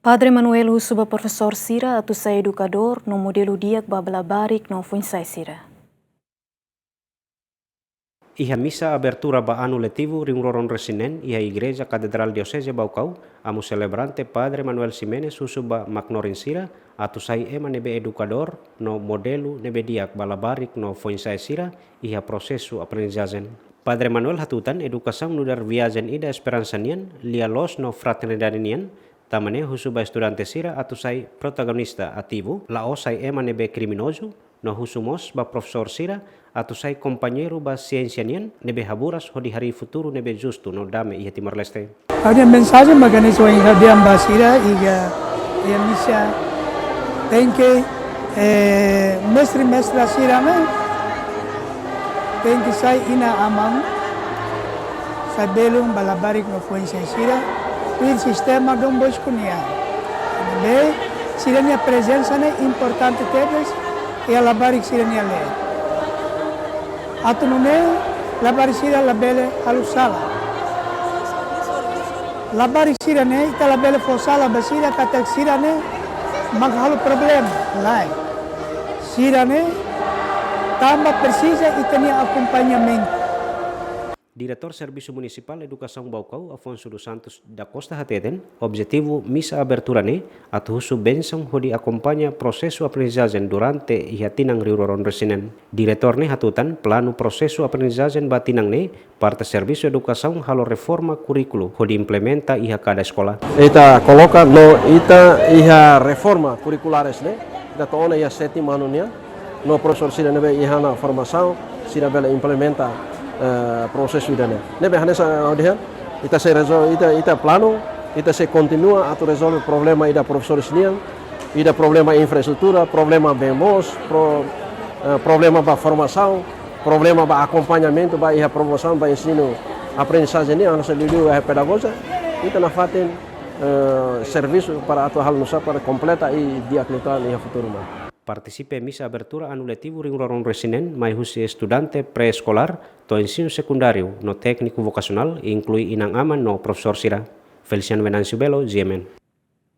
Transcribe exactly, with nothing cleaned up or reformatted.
Padre Manuel husu ba profesór sira atu sai edukadór no modelu di'ak ba labarik no foin-sa'e sira. Iha misa abertura ba anu letivu rihun rua ruanulu-resin-neen iha Igreja Katedrál Dioseze Baucau, amu selebrante Padre Manuel Ximenes husu ba maknorin sira atu sai ema ne'ebé edukadór no modelu ne'ebé di'ak ba labarik no foin-sa'e sira iha prosesu aprendizajen. Padre Manuel hatutan edukasaun nu'udar viajen ida esperansa nian, lia-loos no fraternidade nian, tanba ne'e husu ba estudante sira atu sai protagonista ativu, la'ós sai ema ne'ebé kriminozu, no husu mós ba profesór sira atu sai kompañeiru ba siénsia nian ne'ebé haburas hodi harii futuru ne'ebé justu no dame iha Timor-Leste. Ha'u-nia mensajen mak hanesan ohin ha'u dehan ba sira iha, iha misa, tenke, eh, mestre mestra sira ne'e tenke sai inan-aman, sai belun ba labarik no foin-sa'e sira, tuir sistema Don Bosco nian. Ne'ebé sira-nia prezensa ne'e importante tebes iha labarik sira-nia leet. Atu nune'e labarik sira labele halo sala. Labarik sira-ne'e ita labele fó sala ba sira katak sira-ne'e mak halo problema, lae. Sira-ne'e tanba presiza ita-nia akompañamentu. Diretór Servisu Munisipál Edukasaun Baucau, Afonso dos Santos da Costa hateten, objetivu misa abertura ne'e atu husu bensaun hodi akompaña prosesu aprendizajen durante iha tinan rihun rua ruanulu-resin-neen. Diretór ne'e hatutan planu prosesu aprendizajen ba tinan ne'e parte Servisu Edukasaun halo reforma kurríkulu hodi implementa iha kada eskola. Ita koloka no ita iha reforma kurrikulares ne'e, ita to'o ona iha sétimu anu nian, no profesór sira ne'ebé iha ona formasaun, sira bele implementa, eh, prosesu ida-ne'e. Ne'ebé hanesan ha'u dehan, ita sei rezol-, ita, ita planu, ita sei kontinua atu rezolve problema ida profesores nian, ida problema infraestrutura, problema bee moos, pro-, eh, problema ba formasaun, problema ba akompañamentu ba iha promosaun ba ensinu aprendizajen nian, hanesan liuliu iha pedagojia, ita nafatin, eh, servisu para atu halo nusá para kompleta i di'ak liután iha futuru mai. Partisipa misa abertura anu letivu rihun rua ruanulu-resin-neen mai husi estudante pré-eskolár to'o ensinu sekundáriu no tékniku vokasionál, inklui inan-aman no profesór sira. Feliciano Venâncio Belo, G M N.